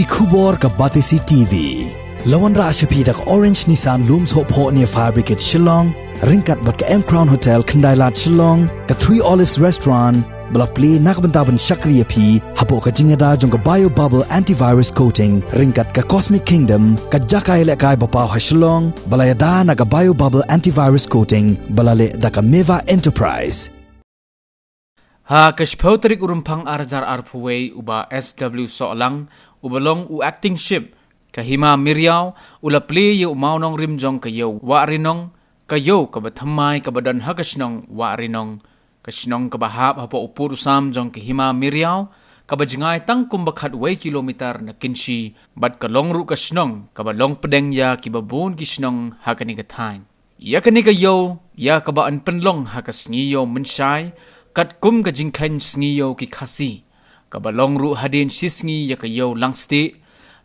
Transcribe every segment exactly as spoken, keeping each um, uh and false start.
Ki khubor ka Batesi T V. La wanrah sha phi da ka Orange Nissan Lum Sohphoh near Fire Brigade Shillong, ryngkat bad ka M Crown Hotel Khyndailad Shillong, ka Three Olives Restaurant, ba la plie na ka bynta ban shakri ïa phi hapoh ka jingïada jong ka Bio Bubble Antivirus Coating, ryngkat ka Cosmic Kingdom, ka jaka ïalehkai ba paw ha Shillong, ba la ïada na ka Bio Bubble Antivirus Coating, ba la leh da ka Meva Enterprise. Ha ka shiphew tarik u Rymphang ar hajar arphew wei, u Bah S W Sohlang, uba long u Acting Chief ka Hima Meriaw, u la plie ïa u mawnongrim jong ka ïew Wahrinong, ka ïew kaba thymmai kaba don ha ka shnong Wahrinong. Ka shnong kaba hap hapoh u pud u sam jong ka Hima Meriaw, kaba jngai tang kumba khatwei kilometer na Kynshi, bad ka long ruh ka shnong kaba long pdeng ïa kiba bun ki shnong ha kane ka thaiñ. Ïa kane ka ïew, ïa kaba yn pynlong ha ka sngi ïew mynshai, katkum ka jingkheiñ sngi ïew ki Khasi, kaba long ruh hadien shi sngi ïa ka ïew langstieh,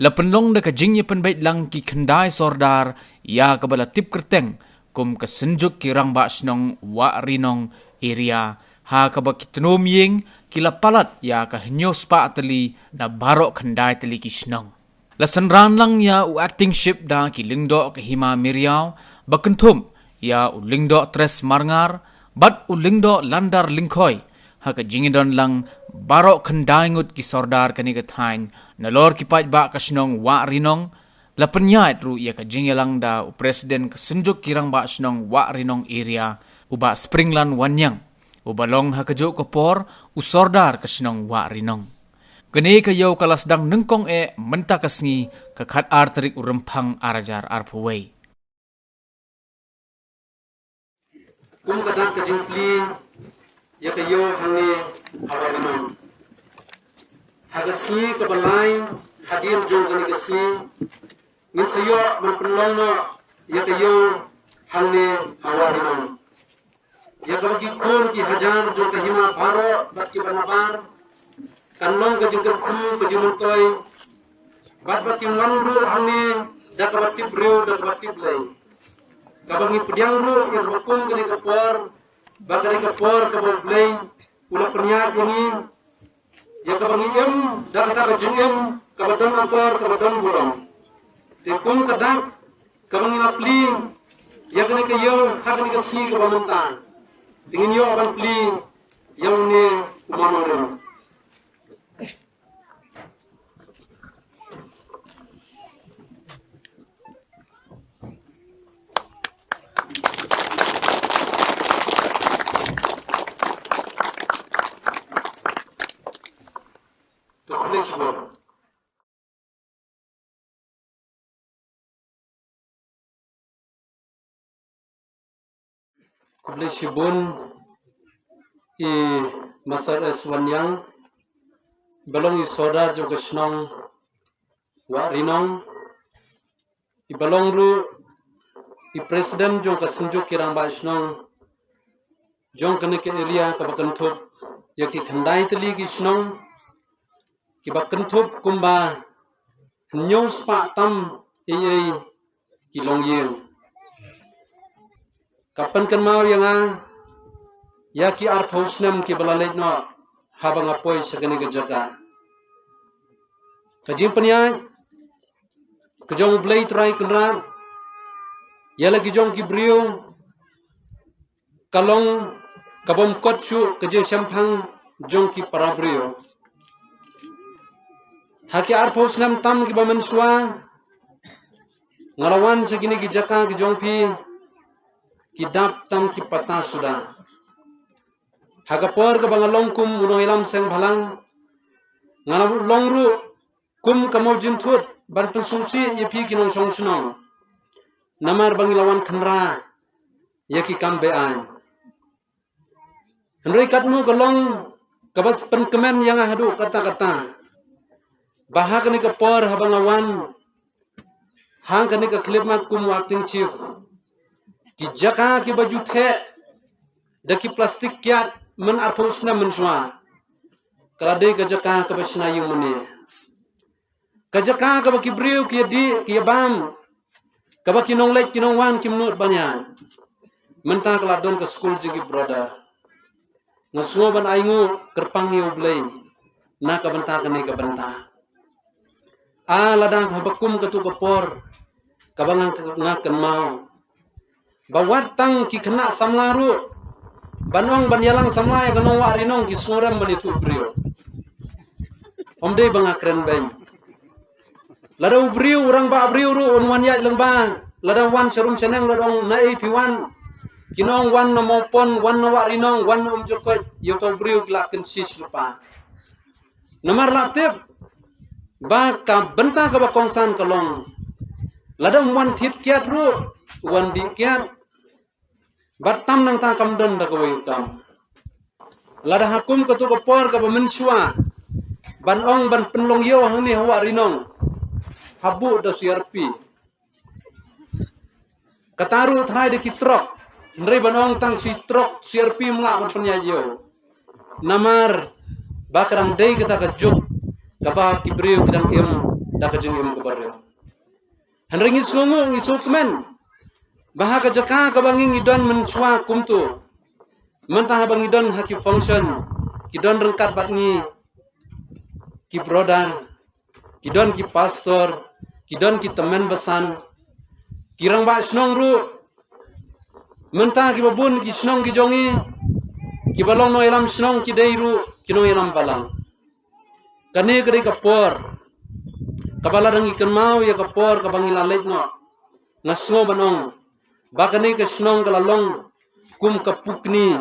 la pynlong da ka jingïapynbeit lang ki khyndai sordar, ïa kaba la tip kyrteng kum ka Synjuk ki Rangbah Shnong Wahrinong Area, ha kaba ki tnum ïing ki la palat ïa ka hynñiew spah tylli na baroh khyndai tylli ki shnong. La synran lang ïa u Acting Chief da ki lyngdoh ka Hima Meriaw, ba kynthup ïa u lyngdoh Tres Marngar bad u lyngdoh Landar Lyngkhoi, ha ka jingïadon lang baroh khyndai ngut ki sordar kane ka thaiñ, nalor ki paidbah ka shnong Wahrinong. La pynïaid ruh ïa ka jingïalang da u President ka Synjuk ki Rangbah Shnong Wahrinong Area, u Bah Springland Wanniang, uba long ha kajuh ka por u sordar ka shnong Wahrinong. Kane ka ïew ka la sdang nyngkong eh mynta ka sngi, ka khatar tarik u Rymphang ar hajar arphew wei. Kum ka dak ka jingplie ïa ka ïew hangne ha Wahrinong. Ha ka sngi kaba lai hadien jong kane ka sngi, ngin sa ïoh ban pynlong noh ïa ka ïew hangne ha Wahrinong. Ïa kaba ki khun ki hajar jong ka Hima baroh bad kiba nabar, kan long ka jingkyrkhu, ka jingmyntoi, bad ba kin wan ruh hangne da kaba tip briew, da kaba tip Blei. Kaba ngi pdiang ruh ïa kaba kum kane ka por, ba kane ka por kaba U Blei u la pynïaid ïa ngi, ïa kaba ngi im da kata ka jingim kaba don akor, kaba don burom. Te kum ka dak kaba ngi la plie ïa kane ka ïew ha kane ka sngi kaba mynta, te ngin ïoh ban plie ïa une u mawnongrim. To khublei shibun. Khublei shibun i Master S Wanniang, ba long i sordar jong ka shnong Wahrinong, i ba long ruh i president jong ka Synjuk ki Rangbah Shnong jong kane ka area kaba kynthup ïa ki khyndai tylli ki shnong, kiba kynthup kumba hynñiew spah tam ei ei ki longïing. Ka pynkynmaw ïa nga ïa ki arphew snem kiba la leit noh haba nga poi sha kane ka jaka. Ka jingpynïaid ka jong U Blei Trai Kynrad ïa la ki jong ki briew ka long ka bym kot shuh ka jingshemphang jong ki para briew. Ha ki arphew snem tam kiba mynshuwa, nga la wan sha kine ki jaka ki jong phi, ki dap tang ki patta suda. Ha ka por kaba nga long kum u nongïalam seng bhalang, nga la long ruh kum ka mawjynthut ban pynsngewsih ïa phi ki nongshong shnong. Namar ba ngi la wan khynra ïa ki kam beaiñ. Hynrei katno ka long kaba pynkmen ïa nga haduh katta katta, ba ha kane ka por haba nga wan ha kane ka khyllipmat kum u acting chief, ki jaka kiba ju theh da ki plastik kiad myn arphew snem mynshuwa, ka la dei ka jaka kaba shna ïing mane. Ka jaka kaba ki briew ki ïadih ki ïabam, kaba ki nongleit ki nongwan kim nud ban ïaid. Mynta ka la don ka skul jong ki brother. Nga sngew ban ainguh kyrpang ïa U Blei na ka bynta kane ka bynta. A lada haba kum katu ka por kaba nga, nga kynmaw ba wat tang ki khynnah samla ruh ban ong ban ïalang samla ïa ka nongwah ri nong ki sngewrem ban ïathuh briew. Ym dei ba nga kren beiñ. Lada u briew u rangbah briew ruh un wan ïaid lyngba, lada wan sha rum sha neng lada ong na ei phi wan, kin ong wan na Mawpon, wan na Wah Ri Nong, wan na Umjyrkoit, ïa uta u briew ki la kynshish lypa. Namar la tip ba ka bynta kaba kongsan ka long lada um wan thied kiad ruh, wan dih kiad. Bad tam nangta kam don da kawei u kam. Lada ha kum katu ka por kaba mynshuwa ban ong ban pynlong ïew hangne ha Wah Ri Nong, ha buh da C R P. Kata ruh tharai da ki trok, hynrei ban ong tang shi trok C R P ym lah ban pynïaid ïew. Namar ba ka dang dei kata ka juk kaba ki briew ki dang im da ka jingim kaba riam. Hynrei ngi sngewnguh, ngi sngewkmen ba ha ka jaka kaba ngi, ngi don mynshuwa kumtu, mynta haba ngi don ha ki function, ki don ryngkat bad ngi ki brother, ki don ki pastor, ki don ki tymmen basan, ki rangbah shnong ruh. Mynta kiba bun ki shnong ki jong ngi, kiba long nongïalam shnong ki dei ruh ki nongïalam balang. Kane ka dei ka por kaba lada ngi kynmaw ïa ka por kaba ngi la leit noh, nga sngew ban ong ba kane ka shnong ka la long kum ka pukni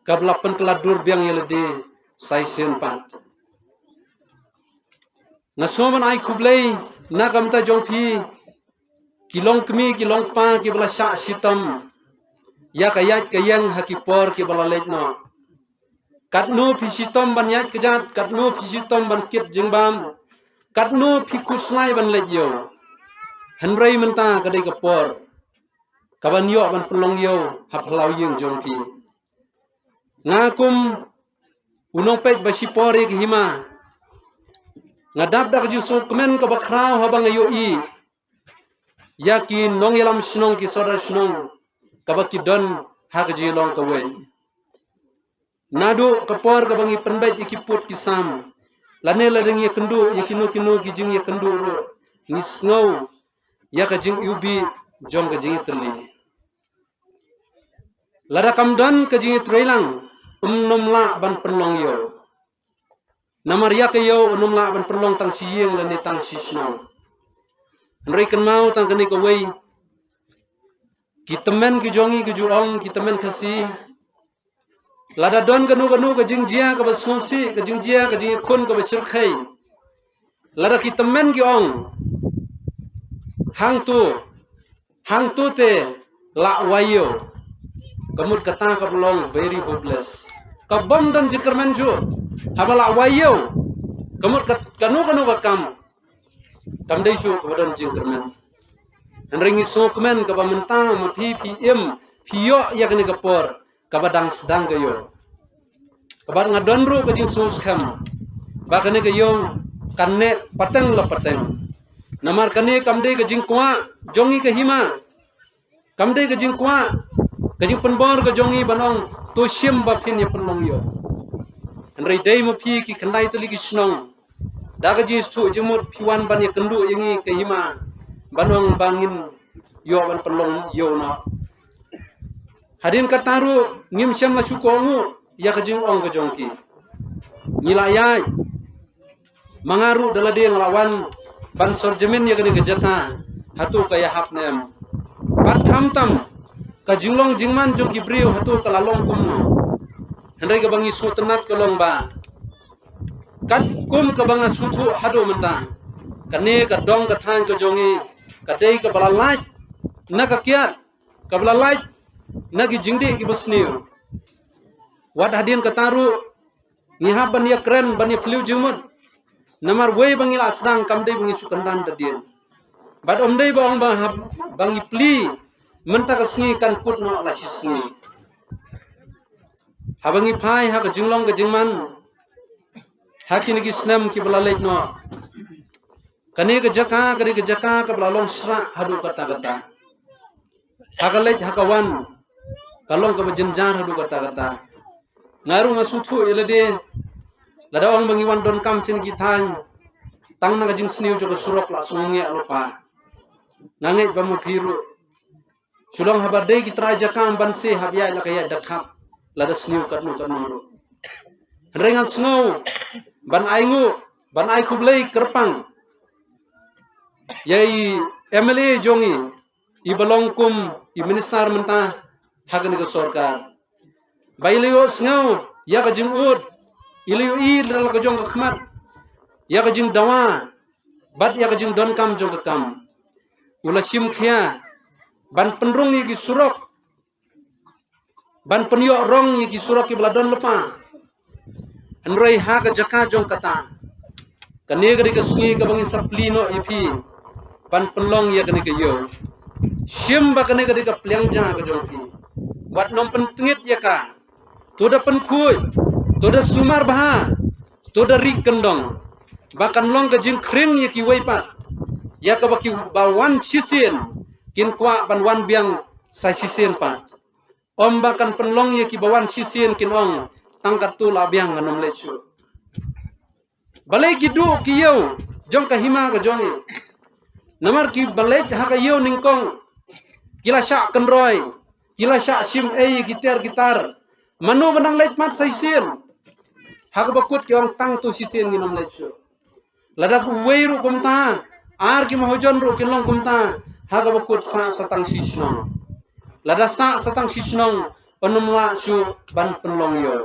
kaba la pynkylla dur biang ïa lade sa shisien pat. Nga sngew ban ai khublei na ka bynta jong phi ki longkmie ki longkpa kiba la shah shitom ïa ka ïaid ka ïeng ha ki por kiba la leit noh. Katno phi shitom ban ïaid kjat, katno phi shitom ban kit jingbam, katno phi khuslai ban leit ïew. Hynrei mynta ka dei ka por kaban ïoh ban pynlong ïew ha phyllaw ïing jong phi. Nga kum u nongpeit ba shipor ïa ka hima, nga dap da ka jingsngewkmen kaba khraw haba nga ïohi ïa ki nongïalam shnong, ki sordar shnong kaba ki don ha ka jinglong kawei. Naduh ka por kaba ngi pynbeit ïa ki pud ki sam, lane lada ngi ïakynduh ïa kino kino ki jingïakynduh ruh, ngi sngew ïa ka jingiwbih jong ka jingïatylli. Lada kam don ka jingïatreilang, ym nym lah ban pynlong ïew. Namar ïa ka ïew ym nym lah ban pynlong tang shi ïing lane tang shi shnong. Hynrei kynmaw tang kane kawei, ki tymmen ki jong ngi ki ju ong, ki tymmen Khasi, lada don kano kano ka jingjia kaba sngewsih, ka jingjia, ka jingïakhun kaba shyrkhei, lada ki tymmen ki ong, hangto, hangto te lah wai ïew, ka mut kata kaba long very hopeless. Ka bym don jingkyrmen shuh. Haba lah wai ïew, ka mut ka, kano kano ka kam kam dei shuh kaba don jingkyrmen. Hynrei ngi sngewkmen kaba mynta ma phi, phi im, phi ïoh ïa kane ka por kaba dang sdang ka ïew. Kaba nga don ruh ka jingsngewskhem ba kane ka ïew kan neh pateng la pateng. Namar kane kam dei ka jingkwah jong ngi ka hima, kam dei ka jingkwah, ka jingpynbor ka jong ngi ban ong to shim ba phin ïa pynlong ïew. Hynrei dei ma phi ki khyndai tylli ki shnong, da ka jingsngewthuh jingmut phi wan ban ïakynduh ïa ngi ka hima ban ong ba ngin ïoh ban pynlong ïew noh. Hadien kata ruh ngim shym la shu kohnguh ïa ka jingong ka jong ki. Ngi la ïaid, ma nga ruh da lade nga la wan ban sor jamin ïa kane ka jaka, hato ka ïahap ne em. Bad khamtam ka jinglong jingman jong ki briew hato ka la long kumno. Hynrei kaba ngi sngewtynnat ka long ba katkum kaba nga sngewthuh haduh mynta, kane ka dong ka thaiñ ka jong ngi ka dei kaba la lait na ka kiad, kaba la lait na ki jingdih kiba sniew. Wat hadien kata ruh ngi hap ban ïakren, ban ïaphylliew jingmut. Namar wei ba ngi la sdang kam dei ba ngi shu kyndan da dien. Bad ym dei ba ong ba hap, ba ngi plie mynta ka sngi kan kut noh la shi sngi. Haba ngi phai ha ka jinglong ka jingman ha kine ki snem kiba la leit noh, kane ka jaka ka dei ka jaka kaba la long shrah haduh katta katta. Ha ka leit ha ka wan ka long kaba jynjar haduh katta katta. Nga ruh nga sngewthuh ïa lade, lada ong ba ngi wan donkam sha kine ki thaiñ, Tang na ka jingsniew jong ka surok la sngew ngiah lypa. Nga ngeit ba ma phi ruh, shu long haba dei ki trai jaka ban se hap ïaid la ka ïaid da khap lada sniew katno katno ruh. Hynrei ngan sngew ban ai nguh, ban ai khublei kyrpang ïa i M L A jong i, i ba long kum i minister mynta ha kane ka sorkar. Ba i la ïohsngew ïa ka jingud, i la ïohi da la ka jong ka khmat ïa ka jingdawa bad ïa ka jingdonkam jong ka kam. U la shim khia ban pynrung ïa ki surok, ban pynïoh rong ïa ki surok kiba la don lypa. Hynrei ha ka jaka jong kata, kane ka dei ka sngi kaba ngin sa plie noh ïa phi ban pynlong ïa kane ka ïew. Shim ba kane ka dei ka pliang ja ka jong phi. Wat nym pyntngit ïa ka. To da pynkhuid, to da sumar bha, to da ri kyndong. Ba kan long ka jingkhring ïa kiwei pat, ïa kaba kiba wan shisien kin kwah ban wan biang sa shisien pat. Ym ba kan pynlong ïa kiba wan shisien kin ong, tang katto la biang, ngan ym leit shuh. Balei ki duh ki ïew jong ka hima ka jong i? Namar kiba leit ha ka ïew nyngkong ki la shah kynroi, ki la shah shim ei ki tiar ki tar. Mano ba nang leit mat sa shisien? Ha kaba kut ki ong, tang to shisien ngin ym leit shuh. Lada uwei ruh kumta, ar ki mahajon ruh kin long kumta, ha kaba kut sah sa tang shi shnong. Lada sah sa tang shi shnong, yn ym lah shuh ban pynlong ïew.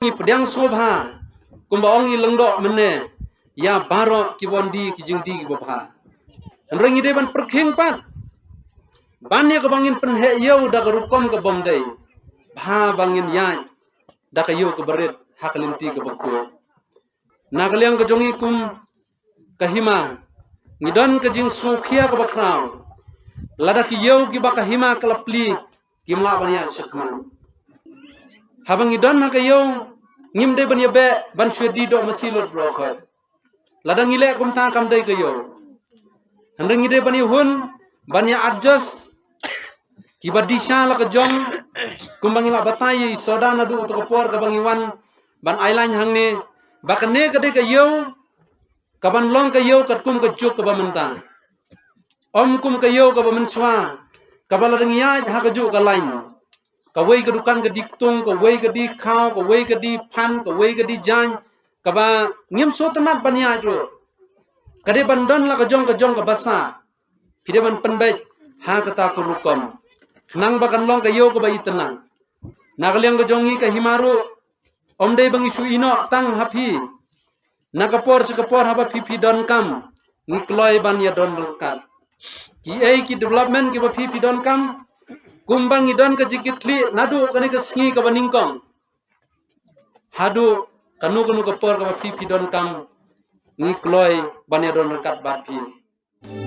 Ngi pdiang sngewbha kumba ong i lyngdoh mynne ïa baroh kiba wan die ki jingdie kiba bha. Hynrei ngi dei ban pyrkhing pat ban ïa kaba ngin pynheh ïew da ka rukom kabym dei, bha ba ngin ïaid da ka ïew kaba rit ha ka lynti kaba khuid. Na ka liang ka jong i kum ka hima, ngi don ka jingsngewkhia kaba khraw. Lada ki ïew kiba ka hima ka la plie kim lah ban ïaid shakhmat. Haba ngi don ha ka ïew, ngim dei ban ïabeh ban shu die doh masi lut baroh khoit. Lada ngi leh kumta kam dei ka ïew. Hynrei ngi dei ban ïahun, ban ïa adjust kiba die sha la ka jong, kumba ngi la batai ïa i Soda naduh uto ka por kaba ngi wan ban ailad hangne, ba kane ka dei ka ïew kaban long ka ïew katkum ka juk kaba mynta. Ym kum ka ïew kaba mynshuwa, kaba lada ngi ïaid ha ka juk ka lain, kawei ka dukan ka die ktung, kawei ka die khaw, kawei ka die phan, kawei ka die jaiñ, kaba ngim sngewtynnat ban ïaid ruh. Ka dei ban don la ka jong ka jong kaba sah. Phi dei ban pynbeit ha kata ka rukom, khnang ba kan long ka ïew kaba itynnat. Na ka liang ka jong ngi ka hima ruh, ym dei ba ngi shu ïehnoh tang ha phi. Na ka por sha ka por haba phi phi donkam, ngi kloi ban ïadon ryngkat. Kiei ki development kiba phi phi donkam, kumba ngi don ka jingkitkhlieh naduh kane ka sngi kaba nyngkong, haduh kano kano ka por kaba phi phi donkam, ngi kloi ban ïadon ryngkat bad phi.